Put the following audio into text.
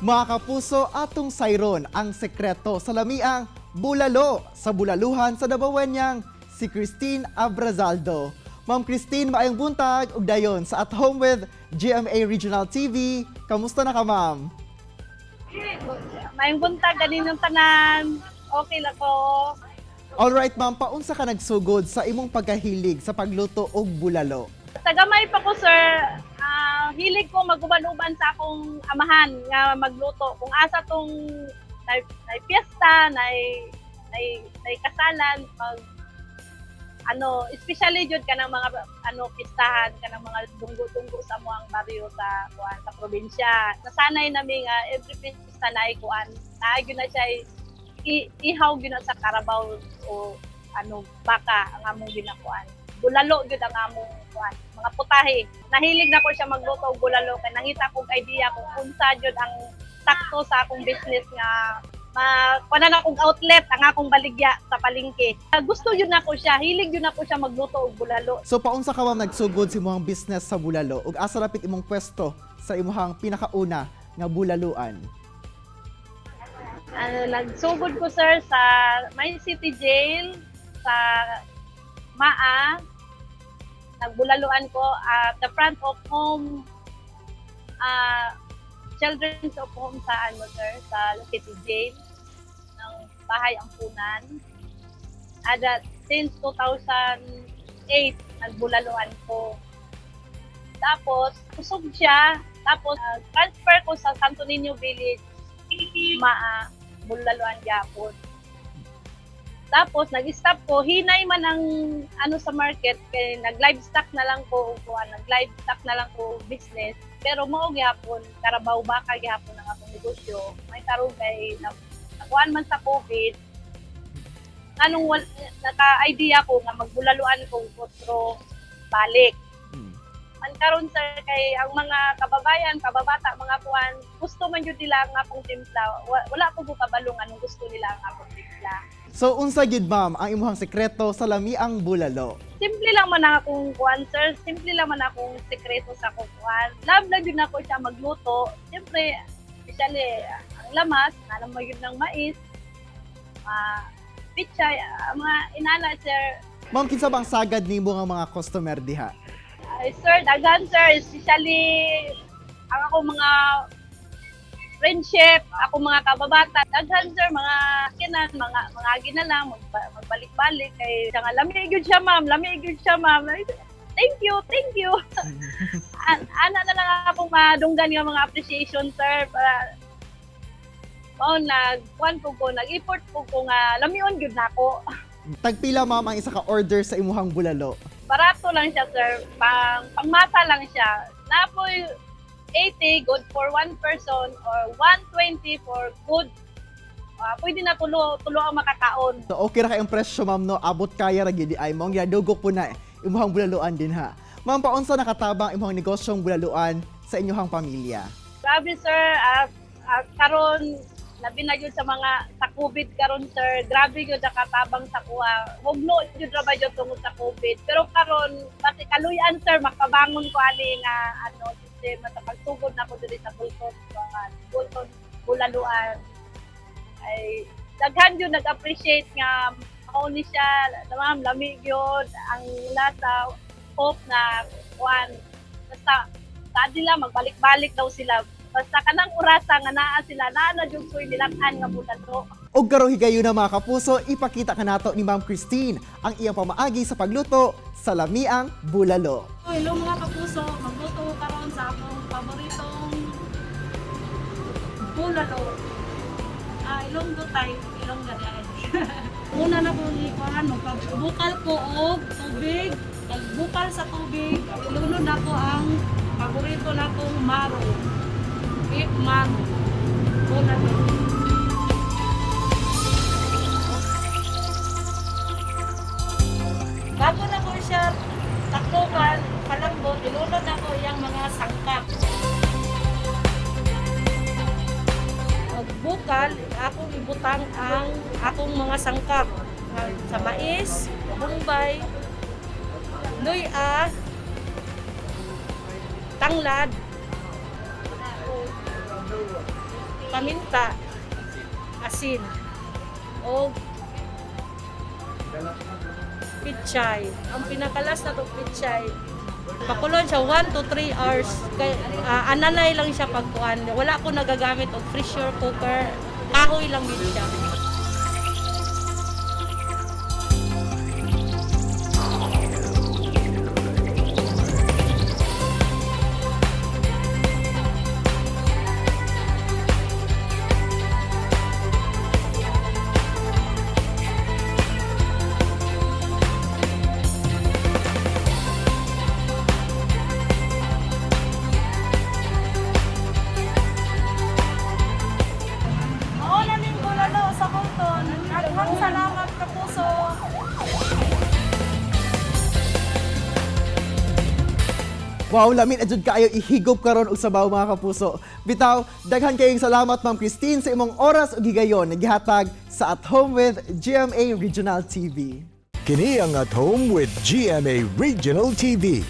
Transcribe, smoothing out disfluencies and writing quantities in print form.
Mga kapuso, atong sayron ang sekreto sa lamiang bulalo sa bulaluhan sa Dabawenyang si Christine Abrazaldo. Ma'am Christine, maayong buntag ug dayon sa At Home with GMA Regional TV. Kamusta na ka, ma'am? Maayong buntag kaninyong tanan. Okay lang ko. Alright, ma'am, paunsa ka nagsugod sa imong pagkahilig sa pagluto og bulalo? Sa gamay pa ko, sir, hilig ko maguban-uban sa akong amahan nga magluto. Kung asa tong nay piyesta, nay kasalan, mag ano, especially jud kanang mga ano pistahan, kanang mga dunggo-dunggo sa amoang baryo sa kuan sa probinsya. Nasanay nami nga every pista na kuan, naa gyud na siya ihaw gyud na sa karabaw o ano baka ang among ginakuan. Bulalo gyud ang among kuan, mga putahe. Nahilig na ko siya magluto og bulalo kay nangita kog idea kung unsa gyud ang sakto sa akong business nga ma kuan na akong outlet ang akong baligya sa palengke. Gusto yun ako siya, hilig yun ako siya magluto og bulalo. So paunsa ka, ma'am, nagsugod sa imong business sa bulalo ug asa rapit imong pwesto sa imong pinakauna nga bulaluan? Ano, nagsugod ko, sir, sa May City Jail sa Maa. Nagbulaluan ko at the front of home, Children's of Home sa ano, sir, sa City Jail ng Bahay Ampunan. Ada since 2008 nagbulaluan ko. Tapos kusog siya, tapos transfer ko sa Santo Niño Village, Maa, bulaluan gyapon. Tapos nag-stop ko, hinay man ang ano sa market kay nag-livestock na lang ko, kuan, nag-livestock na lang ko business. Pero mao gyapon, karabaw baka gyapon ang akong negosyo. May tarong kay na, nakuan man sa COVID. Anong naka-idea ko nga magbulaluan ko otro balik. Man karon, sir, kay ang mga kababayan, kababata, mga kuan, gusto man jud nila ang akong timpla. Wala ko kabalo anong gusto nila ang akong timpla. So unsa gyud, ma'am, ang imong sekreto sa lamiang bulalo? Simple lang man ang akong kuan, sir. Simple lang man akong sekreto sa akong kuan. Love lang jud nako siya magluto. Siyempre, especially ang lamas, alam mo yun ng mais, pichay, mga inana, sir. Ma'am, kinsa bang sagad nimo nga mga customer diha? Ay, sir, daghan, sir, especially ang akong mga friendship, ako mga kababata, daghan, sir, mga kinan, mga ginalang, magbalik-balik kay siya nga lami gyud siya, ma'am, lami gyud siya, ma'am. Ay, thank you, thank you. Ana na lang akong madunggan nga mga appreciation, sir, para mao nag kuan ko, nag-effort ko nga lamion gyud nako. Tagpila, ma'am, ang isa ka order sa imuhang bulalo? Barato lang siya, sir. Pangmasa lang siya. Napoy 80, good for one person, or 120 for good. Pwede na tulo, tulo ang makakaon. So okay ra kayong presyo, ma'am, no, abot kaya ra gyud ay mong ginadugok po na imuhang bulaluan din ha. Ma'am, paunsa nakatabang imuhang negosyong bulaluan sa inyong pamilya? Grabe, sir, karon labi na yun sa mga sa COVID karon, sir. Grabe yun nakatabang sa kuha. Hugno yun ra ba yun tungod sa COVID. Pero karon basi kaluyan, sir, makabangon ko ani nga ano sistema sa pagsugod na ko diri sa Bulton, kuan, Bulton Bulaluan. Ay daghan yun nag-appreciate nga mao ni siya, ma'am, lami gyud ang lasa, hope na kuan basta sa nila magbalik-balik daw sila basta kanang orasa nga naa sila, naa na jud ko'y nilat-an nga bulalo. Og karong higayuna, mga kapuso, ipakita kanato ni Ma'am Christine ang iyang pamaagi sa pagluto sa lamiang bulalo. Oh, hello mga kapuso, magluto ko karon sa akong paboritong bulalo. Ilonggo type, Ilonggo diay. Una na kong ikuan, magbukal ko og tubig, pagbukal sa tubig, ilunod nako ang paborito nakong maro. Beef maro. Bulalo. Bago na ko siya taklokan, palambot, ilunod nako iyang mga sangkap. Pagbukal, akong ibutang ang akong mga sangkap. Sa mais, bombay, luya, tanglad. Paminta, asin, o pichay. Ang pinakalas na to, pichay. Pakulon siya 1 to 3 hours. Kay, ananay lang siya pagkuan. Wala ko nagagamit og pressure cooker. Kahoy lang yun siya. Oo, naning bulalo sa Colton. Daghang salamat, kapuso. Wow, lamin adjud kaayo ihigop karon og sabaw, mga kapuso. Bitaw, daghan kayong salamat, Ma'am Christine, sa imong oras ug higayon nga gihatag sa At Home with GMA Regional TV. Kini ang At Home with GMA Regional TV.